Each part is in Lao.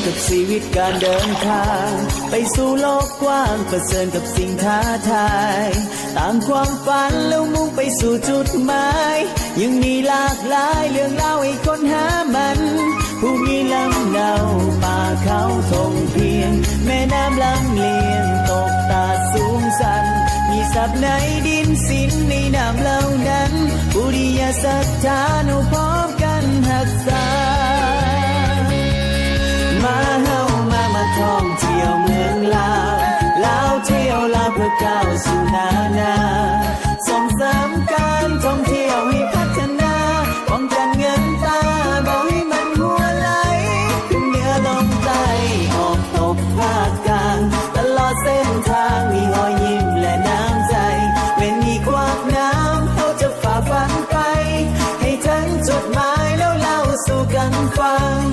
ກັບຊີວິດການເດີນທາງໄປສູ່ໂລກກວ້າງ ປະເຊີນກັບສິ່ງທ້າທາຍ ຕາມຄວາມຝັນແລ້ວມຸ່ງໄປສູ່ຈຸດໝາຍ ຍັງມີຫຼາກຫຼາຍເລື່ອງລາວໃຫ້ຄົ້ນຫາມັນ ພູມີລຳເນົາ ປ່າເຂົາທົ່ງພຽງ ແມ່ນ້ຳລຳລຽງ ຕົກຕາສູງຊັນ ມີຊັບໃນດິນສິນໃນນ້ຳເຫຼົ່ານັ້ນ ບຸລິຍະສັດທາເຮົາພ້ອມ ກັນຮັກສາ ມາເຮົາມາ ມາທ່ອງທ່ຽວເມືອງລາວ ລາວທ່ຽວລາວເພື່ອກ້າວສູ່ໜ້າໜ້າ ສົ່ງເສີມການທ່ອງທ່ຽວໃຫ້ພັດທະນາ ປ້ອງກັນເງິນຕາບໍ່ໃຫ້ມັນຮົ່ວໄຫຼ ຂຶ້ນເໜືອລົງໃຕ້ ອອກຕົກພາກກາງ ຕະຫຼອດເສັ້ນທາງມີຮອຍຍິ້ມແລະນ້ຳໃຈ ແມ່ນມີຂວາກນ້ຳ ເຮົາຈະຝ່າຟັນໄປ ໃຫ້ເຖິງຈຸດໝາຍ ແລ້ວເລົ່າສູ່ກັນຟັງ.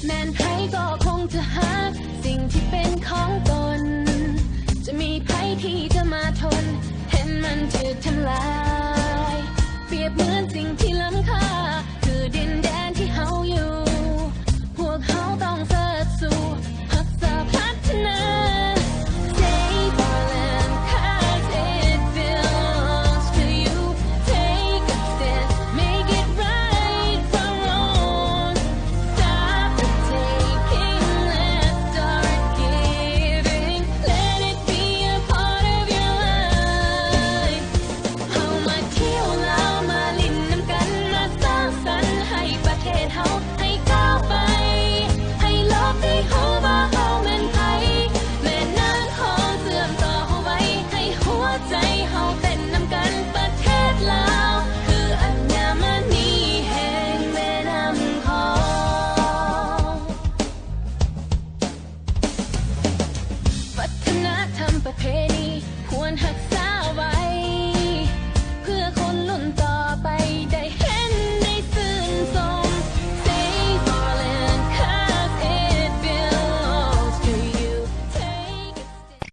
ແມ່ນໃຜກໍຄົງຈະຫາສິ່ງທີ່ເປັນຂອງຕົນ ຈະມີໃຜທີ່ຈະມາທົນ ເຫັນມັນຖືກທຳລາຍ ປຽບເໝືອນສິ່ງທີ່ລ້ຳຄ່າ ຄືດິນແດນທີ່ເຮົາຢູ່ ພວກເຮົາຕ້ອງເສີບສູ່ ຮັກສາພັດທະນາ Save our land, 'cause it belongs to you. Take a stand, make it right from wrong. Stop the taking, let's start giving. Let it be a part of your life. ເຮົາມາທ່ຽວລາວ ມາຫຼິ້ນນຳກັນ ມາສ້າງສັນໃຫ້ປະເທດເຮົາ ໃຫ້ກ້າວໄປ ໃຫ້ໂລກໄດ້ຮູ້ວ່າເຮົາແມ່ນໃຜ ແມ່ນ້ຳຂອງເຊື່ອມຕໍ່ເຮົາໄວ້ ໃຫ້ຫົວໃຈເຮົາເຕັ້ນນຳກັນ ປະເທດລາວ ຄືອັນຍາມະນີແຫ່ງແມ່ນ້ຳຂອງ ວັດທະນະທຳປະເພນີ ຄວນຮັກສາໄວ້ ເພື່ອຄົນລຸ້ນຕໍ່ໄປໄດ້ເຫັນໄດ້ຊື່ນຊົມ Save our land, 'cause it belongs to you. Take a stand.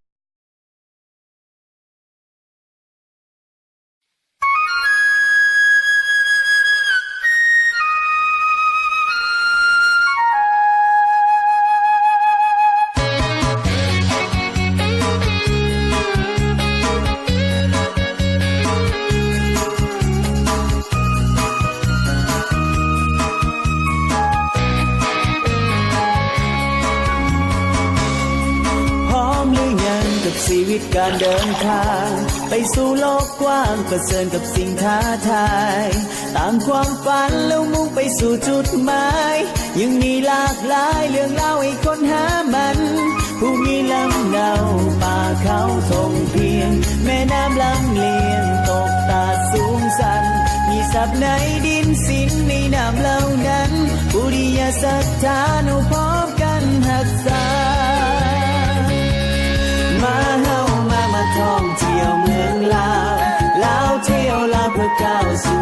ພ້ອມຫຼືຍັງກັບຊີວິດການເດີນທາງ ໄປສູ່ໂລກກວ້າງ ປະເຊີນກັບສິ່ງທ້າທາຍ ຕາມຄວາມຝັນແລ້ວມຸ່ງໄປສູ່ຈຸດໝາຍ ຍັງມີຫຼາກຫຼາຍເລື່ອງລາວໃຫ້ຄົ້ນຫາມັນ ພູມີລຳເນົາ ປ່າເຂົາທົ່ງພຽງ ແມ່ນ້ຳລຳລຽງ ຕົກຕາດສູງຊັນ ມີຊັບໃນດິນສິນໃນນ້ຳເຫຼົ່ານັ້ນ ບຸລິຍະສັດທາເຮົາພ້ອມ ກັນຮັກສາ ມາເຮົາມາ ມາທ່ອງທ່ຽວເມືອງລາວ ລາວທ່ຽວລາວເພື່ອກ້າວສູ່